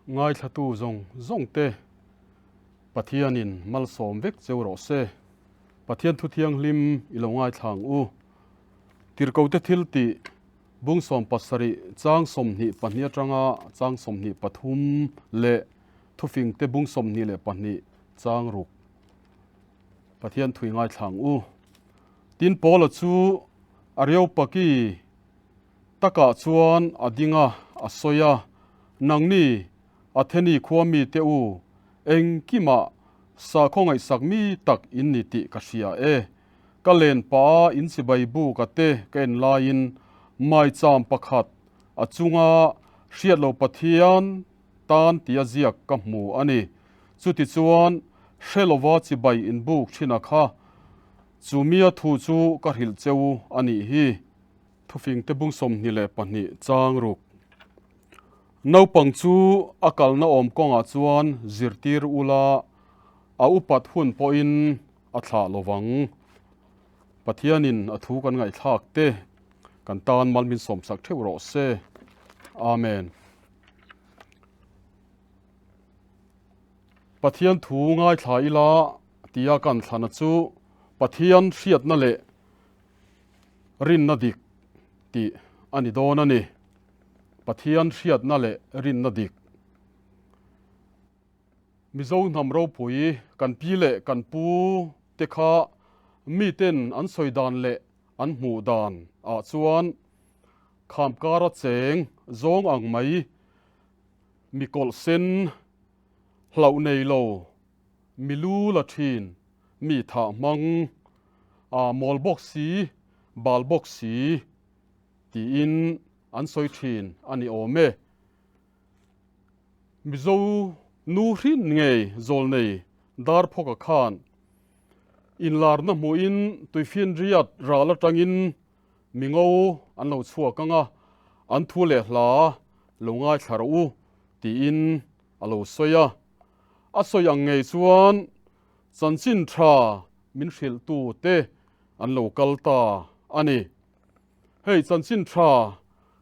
Ngaithlatu zawng zawng te Pathianin malsawm vek cheu rawh se. Pathian thu thianghlim i lo ngaithla ang u. Tirhkote thil tih bung 70 chang 22 atanga chang 23 leh thufingte bung 22 chang ruk. Pathian thui ngaithla ang u. Tin Paula chu Areopagi Takah chuan a ding a, a sawi a, Nangni, Atheni khua mite u, engkimah sakhaw ngaihsak mi tak in ni tih ka hria e. Ka len pah a inchibai buk a te ka en laiin maicham pakhat a chunga hriatlo Pathian tan tia ziak ka hmu a ni. Chutichuan hre lova chibai inbuk thin a kha, chumia thu chu ka hrilh cheu a nih hi. Thufingte bung 22 chang ruk. Naupang chu a kalna awm kawngah chuan zirtir ula, a upat hun pawhin a thlah lovang. Pathianin a thu kan ngaihthlak te kan tan mal min sawmsak theuh rawh se. Amen. Pathian thu ngaithla ila tia kan thlana chu Pathian hriatna leh Rinna dik tih a ni dawn a ni. Pathian hriatna leh rinna dik. Mizo hnam ropui kan pi leh kan pu te kha miten an sawi dan leh an hmuh dan ah chuan khamkara cheng zawng ang mai mi kawlh sen hlauh nei lo mi lu la thin mi thah hmang a mawl bawk si, bal bawk si tiin an sawi thin a ni awm e. Mizo nu hrin ngei zawlnei Darphawka khan inlarna hmuhin tuifinriat ral atangin mingo an lo chhuak ang a, an thu leh hla lo ngaithla rawh u tiin a lo sawi a. A sawi ang ngei chuan Chanchin tha min hrilhtu te an lo kal ta a ni. Hei chanchin tha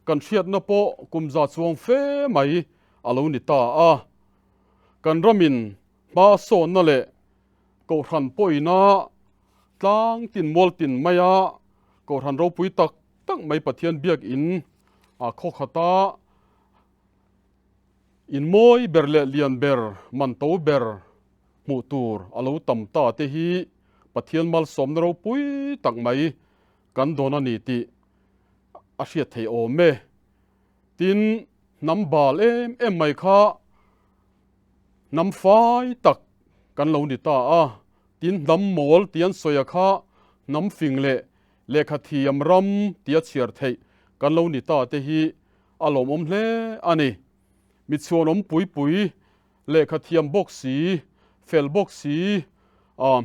kan hriatna pawh kum za chuang fe mai a lo ni ta a. Kan ramin hma sawnna leh kohhran pawhina tlang tin mual tin maia kohhran ropui tak tak mai Pathian biakin a khaw khata In mawi ber leh lian ber, man to ber hmuh tur a lo tam ta te hi Pathian malsawmna ropui tak mai kan dawn a ni tih a hriat theih awm e. Tin, hnam bal em em mai kha hnam fai tak kan lo ni ta a. Tin, hnam mawl ti an sawi a kha hnam fing leh lehkha thiam ram tia chhiar theih kan lo ni ta te hi A lawmawm hle a ni. Mi chhuanawm pui pui, lehkha thiam bawk si, fel bawk si,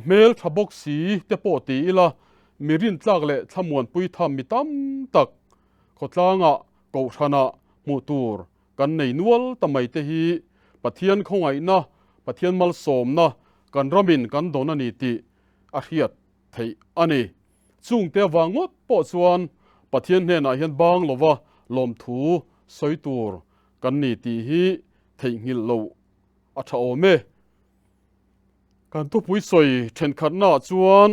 hmel tha bawk si te pawh ti ila, mi rintlak leh thlamuanpui tham mi tam tak khawtlangah kohhranah hmuh tur kan nei nual ta mai te hi Pathian khawngaihna, Pathian malsawmna kan ramin kan dawn a ni tih a hriat theih a ni. Chungte avang ngawt pawh chuan Pathian hnenah hian bang lova lawmthu sawi tur kan ni tih hi theihnghilh loh a tha awm e. Kan thupui sawi thenkhatnaah chuan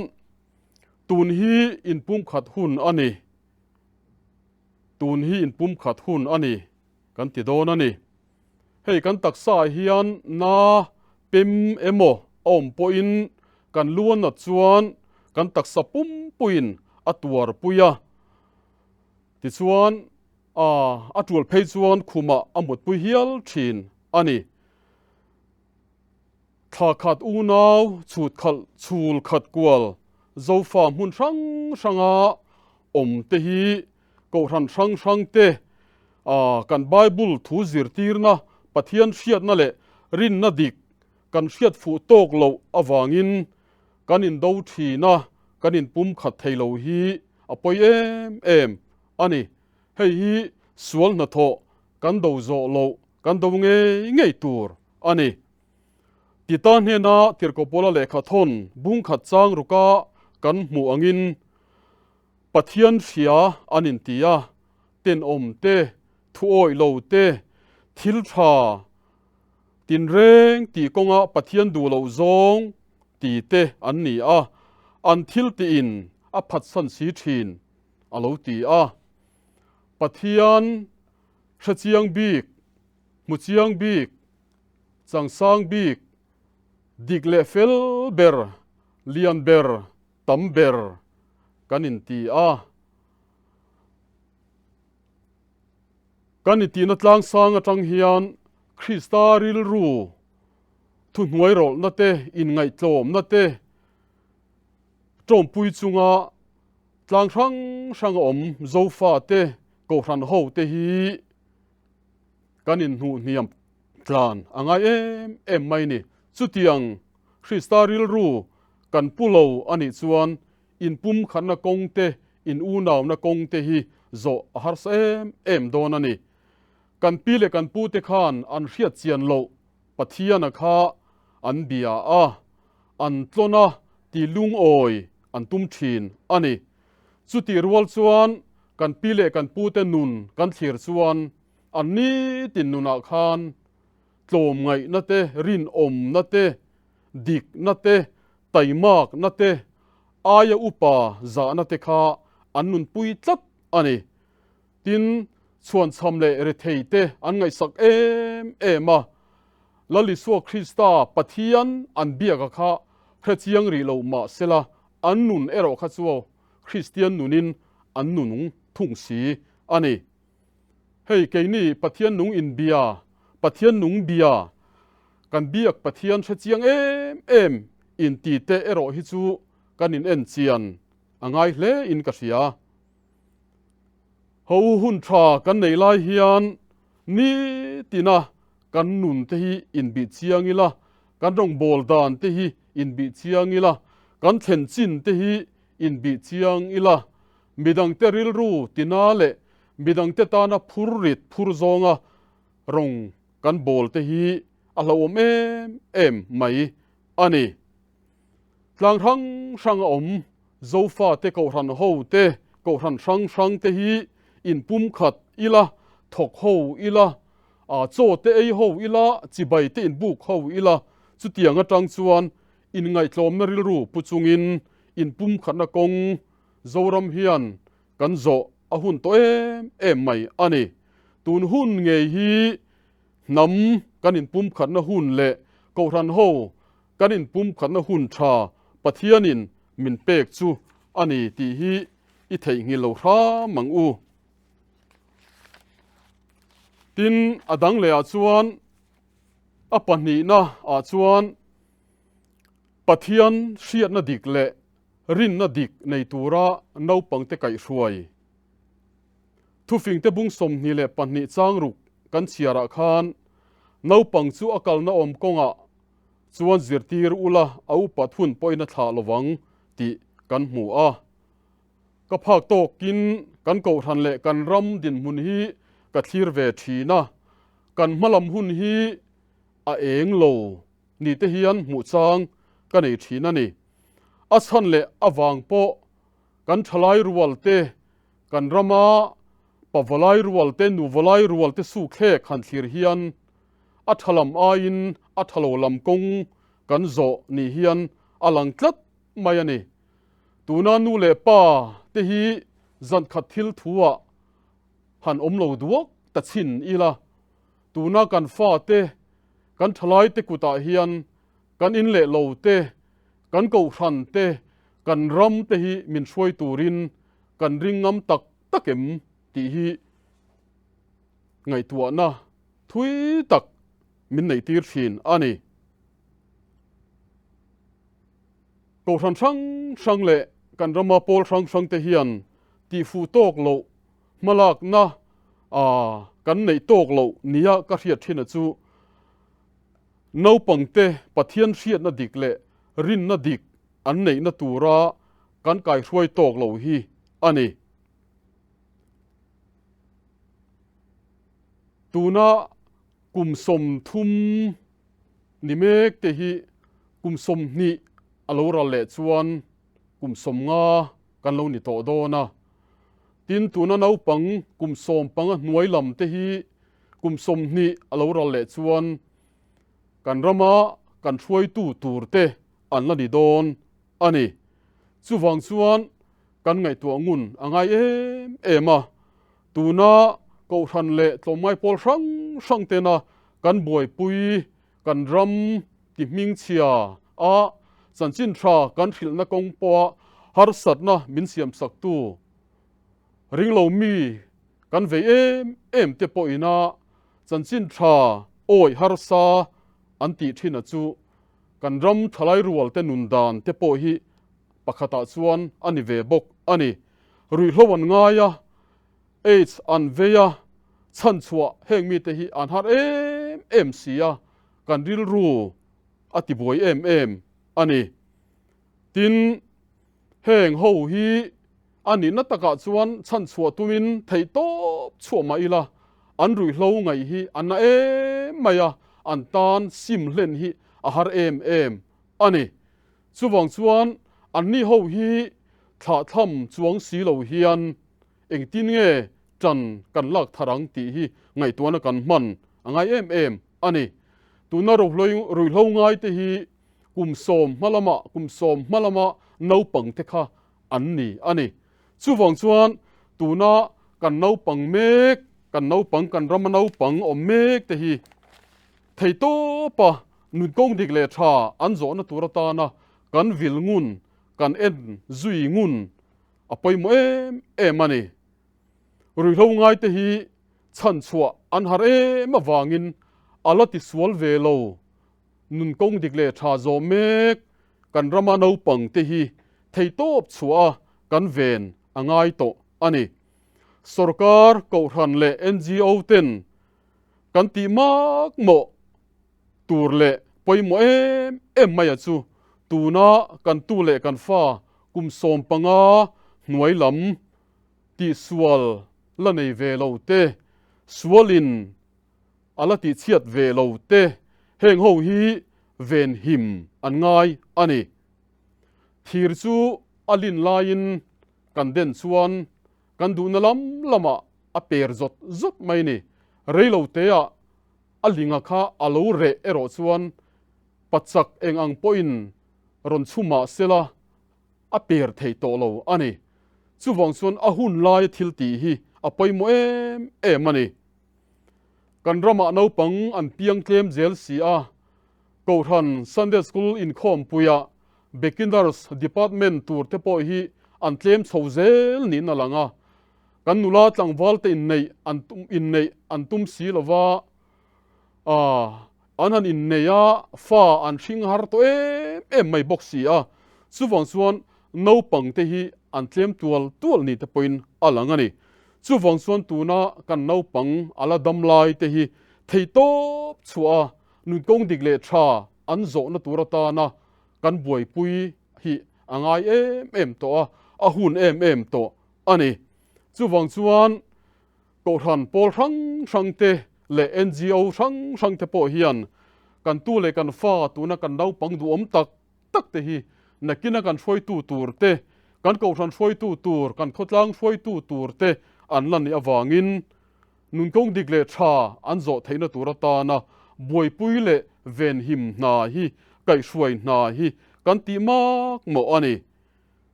tun hi inpumkhat hun a ni, tun hi inpumkhat hun a ni kan ti dawn a ni. Hei kan taksaah hian na pem emaw a awm pawhin kan lu a nat chuan kan taksa pumpuiin a tuar pui a. Tichuan a tul phei chuan khumah a mutpui hial thin a ni. Thla khat unau chhut khalh chhul khat kual Zofa hmun hrang hranga awm te hi Kohhran hrang hrang te kan Bible thu zirtirna, Pathian hriatna leh rinna dik kan hriat fuh tawk loh avangin kan indo thin a, kan inpumkhat thei lo hi a pawi em em a ni. Hei hi sual hnathawh kan do zawh loh, kan do ngei ngei tur a ni. Tita hnena Tirhkoh Paula lehkha thawn bungkhat chang ruka kan hmuh angin, Pathian hria an inti a, tenawm te, thuawih lo te, thil tha. Tinreng tih kawnga Pathian duh loh zawng ti te an ni a, an thil tiin a phatsan si thin, a lo ti a. Pathian hrechiang bik, hmuchiang bik, changsang bik, dik leh fel ber, lian ber, tam ber kan inti a. Kan intihna tlangsang atang hian Krista rilru thuhnuai rawlhna te, inngaihtlawmna te tawmpui chunga tlang hrang hrang a awm Zofa te, Kohhran ho te hi kan inhnuh hniam tlan a ngai em em mai ni. Chutiang Krista rilru kan pu lo a nih chuan Inpumkhatna kawng te, in unauna kawng te hi zawh a harsa em em dawn a ni. Kan pi leh kan pu te khan an hriat chian loh Pathiana kha an bia a, an tlawn a ti lungawi an tum thin a ni. Chutih rual chuan kan pi leh kan pu te nun kan thlir chuan an nitin nunah khan tlawmngaihna te, rinawmna te, dikna te, taimakna te, aia upa zahna te kha an nunpui tlat a ni. Tin, chhuanchham leh rethei te an ngaihsak em em a. Lal Isua Krista Pathian an biaka kha hrechiang rih lo mah sela, an nun erawh kha chu Kristian nunin an nunung thung si a ni. Hei keini Pathian nung inbia, Pathian nung bia, kan biak Pathian hre chiang em em inti te erawh hi chu kan in en chian a ngai hle in ka hria. Ho hun tha kan nei lai hian nitina kan nun te hi inbih chiang ila, kan rawngbâwl dan te hi inbih chiang ila, kan thlen chin te hi inbih chiang ila, midangte rilru tina leh midangte tana phur rit phur zawnga rawng kan bawl te hi a hlauhawm em em mai a ni. Tlang hrang hrang a awm Zofa te Kohhran ho te Kohhran hrang hrang te hi inpumkhat ila, thawk ho ila, chaw te ei ho ila, chibai te inbuk ho ila, chutiang atang chuan inngaihtlawmna rilru pu chungin inpumkhatna kawng Zoram hian kan zawh a hun tawh em em mai a ni. Tun hun ngei hi hnam kan inpumkhatna hun leh Kohhran ho kan inpumkhatna hun tha Pathianin min pek chu a ni tih hi i theihnghilh lo hram ang u. Tin, a dang lehah chuan a pahnihna ah chuan Pathian hriatna dik leh rinna dik nei tura naupangte kaihhruai. Thufingte bung 22 chang ruk kan chhiarah khan naupang chu a kalna awm kawngah chuan zirtir ula a upat hun pawhin a thlah lovang tih kan hmu a. Ka phak tawkin kan kohhran leh kan ram dinhmun hi ka thlir ve thin a, kan hmalam hun hi a eng lo ni te hian hmuh chang ka nei thin a ni. A chhan leh avang pawh kan thalai rual te, kan rama pavalai rual te, nuvalai rual te sukthlek han thlir hian a tha lam aiin a tha lo lam kawng kan zawh ni hian a lang tlat mai a ni. Tuna nu leh pa te hi zankhat thil thuah han awm lo duak ta chhin ila, tuna kan fate, kan thalaite kutah hian kan in leh lo te, kan kohhran te, kan ram te hi min hruai turin kan ring ngam tak tak em tih hi ngaihtuahna thui tak min neih tir thin a ni. Kohhran hrang hrang leh kan rama pawl hrang hrang te hian tihfuh tawk loh hmalakna kan neih tawk loh nia ka hriat thin a chu Naupangte Pathian hriatna dik leh rinna dik an neihna tura kan kaihruai tawk lo hi a ni. Tuna kum 30 ni mek te hi kum 20 a lo ral leh chuan kum 50 kan lo ni tawh dawn a. Tin, tuna naupang kum 15 hnuai lam te hi kum 20 a lo ral leh chuan. kan rama kan hruaitu tur te an la ni dawn a ni. Chuvang chuan kan ngaihtuah ngun a ngai em em a, tuna Kohhran leh tlawmngai pawl hrang hrang tena kan buaipui kan ram ti hmingchhia a chanchin tha kan hrilhna kawng pawha harsatna min siamsaktu ringlo mi kan vei em em te pawhina chanchin tha awi harsa an tih thin a chu kan ram thalai rual te nun dan te pawh hi pakhatah chuan a ni ve bawk a ni. Ruihhlo an ngai a, Aids an vei a, chhanchhuah heng mite hi an har em em si a, kan rilru a tibuai em em a ni. Tin, heng ho hi a nihna takah chuan chhanchhuah tumin theihtawp chhuah mah ila, an ruihhlo ngaih hi a na em mai a, an tan sim hlen hi a har em em a ni. Chuvang chuan anni ho hi thlahthlam chuang si lo hian engtin nge ṭan kan lak thar ang tih hi ngaihtuahna kan hman a ngai em em a ni. Tuna ruihhlo ngaite hi kum sawm hma lamah kum sawm hma lama naupang te kha an ni a ni. Chuvang chuan tuna kan naupang mek, kan naupang kan rama naupang awm mek te hi theitawpa nun kawng dik leh tha an zawhna tur atana kan vil ngun, kan en zui ngun a pawimawh em em a ni. Ruihhlo ngaite hi chhanchhuah an har em avangin a la tisual ve lo. Nun kawng dik leh tha zawh mek kan rama naupang te hi theitawp chhuah a kan ven a ngai tawh a ni. Sorkar, Kohhran leh NGO ten kan tih mak mawh tur leh pawimawh em em mai a chu tuna kan tu leh kan fa kum 15 hnuai lam tihsual la nei ve lo te sualin a la tihchhiat ve lo te heng ho hi venhim an ngai a ni. Thir chu a lin laiin kan den chuan kan duhna lam lamah a per zawt zawt mai ni. Reilo teah a linga kha a lo reh erawh chuan pachak eng ang pawhin rawn chhu mah sela a per thei tawh lo a ni. Chuvang chuan a hun laia thil tih hi a pawimawh em em a ni. Kan ramah naupang an piang tlem zel si a, Kohhran Sunday School inkhawmpuia Beginners Department tur te pawh hi an tlem chho zel niin a lang a. Kan nula tlangval te inneih an tum inneih an tum si lova, an han inneih a, fa an hring har tawh em em mai bawk si a. Chuvang chuan naupang te hi an tlem tual tual ni te pawhin a lang a ni. Chuvang chuan tuna kan naupang a la dam lai te hi theihtawp chhuah a nun kawng dik leh tha an zawhna tur atana kan buaipui hi a ngai em em tawh a, a hun em em tawh a ni. Chuvang chuan Kohhran pawl hrang hrang te leh NGO hrang hrang te pawh hian kan tu leh kan fa tuna kan naupang duhawm tak tak te hi nakina kan hruaitu tur te, kan kohhran hruaitu tur, kan khawtlang hruaitu tur te an la nih avangin nun kawng dik leh tha an zawh theihna tur atana buaipui leh venhim hna hi kaihhruai hna hi kan tih mak mawh a ni.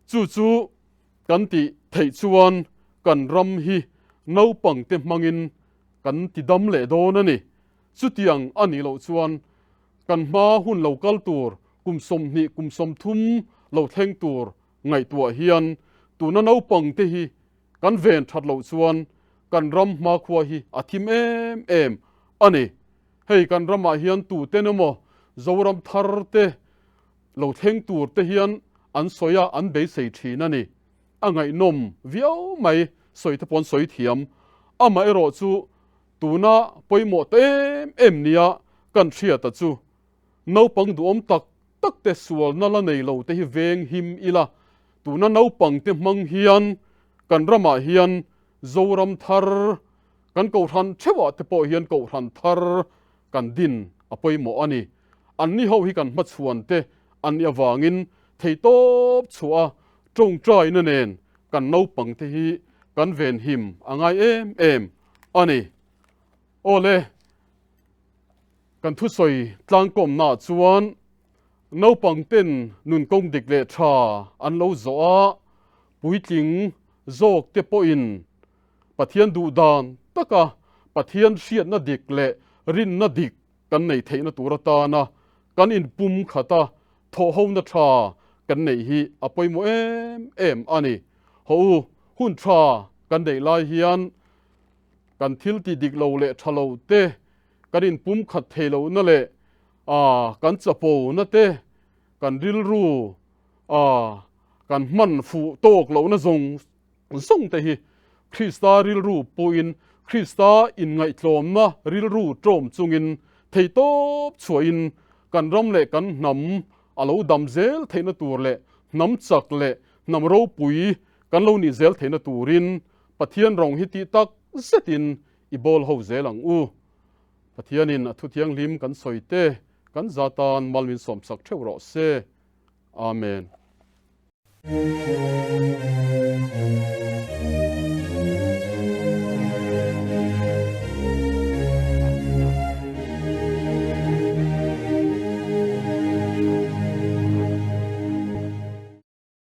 Chu chu kan tih theih chuan kan ram hi naupang te hmangin kan ti dam leh dawn a ni. Chutiang a nih loh chuan kan hma hun lo kal tur kum 20 kum 30 lo thleng tur ngaihtuah hian tuna naupang te hi kan ven that loh chuan kan ram hmakhua hi a thim em em a ni. Hei kan ramah hian tuten emaw Zoram thar te lo thleng tur te hian an sawi a, an beisei thin a ni. A ngaihnawm viau mai, sawi te pawh an sawi thiam. Amaherawh chu tuna pawimawh ta em em nia kan hriata chu naupang duhawm tak tak te sualna la nei lo te hi veng him ila, tuna naupang te hmang hian kan ramah hian Zoram thar kan kohhran theuhah te pawh hian kohhran thar kan din a pawimawh a ni. Anni ho hi kan hmachhuan te an nih avangin theitawp chhuah a tawngtaina nen kan naupang te hi kan venhim a ngai em em a ni. Awle. Kan thusawi tlangkawmnaah chuan naupang ten nun kawng dik leh tha an lo zawh a, puitling zawk te pawhin Pathian duh dan taka Pathian hriatna dik leh rinna dik kan neih theihna tur atana kan inpum khata thawhhona tha kan neih hi a pawimawh em em a ni. Haw u, hun tha kan neih lai hian kan thil tih dik lo leh tha lo te, kan inpum khat thei lohna leh kan chapo na te, kan rilru kan hman fuh tawk lohna zawng zawng te hi Krista rilru puin Krista inngaihtlawmna rilru ṭawm chungin theitawp chhuahin kan ram leh kan hnam a lo dam zel theihna tur leh hnam chak leh hnam ropui kan lo nih zel theihna turin Pathian rawng hi tih tak zetin i bawl ho zel ang u. Pathianin a thuthianghlim kan sawi te kan za tan mal min sawmsak theuh rawh se. Amen.